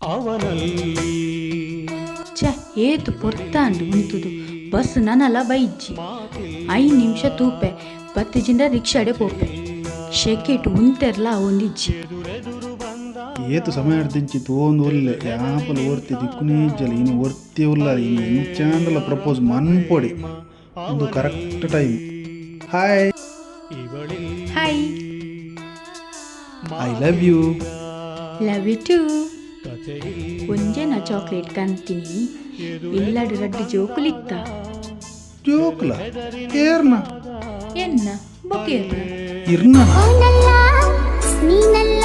ಅವನಲ್ಲಿ. ಛೆ, ಏತ್ ಪೊರ್ತಾಂಡ್ ಉಂತುದು. ಬಸ್ ನನಲ ಬೈಜ್ಜಿ. 5 ನಿಮಿಷ ತೂಪೆ, ಬತ್ತಿಜಿಂಡ ರಿಕ್ಷಾಡೆ ಪೋಪೆ. ಶೆಕೆಟ್ ಉಂತೆರ್ಲ ಆವೊಂದಿಜ್ಜಿ. ಏತ್ ಸಮಯ ಅರ್ದಿಂಚಿ ತೋಂದು ಒಲ್ಲೆ, ಯಾಪಲ ಒರ್ತಿ ದಿಕ್ಕುನೇ ಇಜ್ಜಲ್ಲ. ಇನಿ ಒರ್ತಿ ಉಲ್ಲ, ಇನಿ ಎಂಚಾಂಡಲ ಪ್ರಪೋಸ್ ಮನ್ಪೊಡಿ. ಒಂದು correct time. Hi. Hi. I love you. Love you too. ಒಂಜೆನ ಚಾಕ್ಲೇಟ್ ಕಂತೀನಿ, ಇಲ್ಲಡ್ ರಡ್ಡ್ ಜೋಕುಲಿತ್ತ. ಜೋಕ್ಲ ಏರ್ನ? ಎನ್ನ ಬೊಕೇರ್ನ. ಇರ್ನ. ಓನಲ್ಲ, ನೀನಲ್ಲ.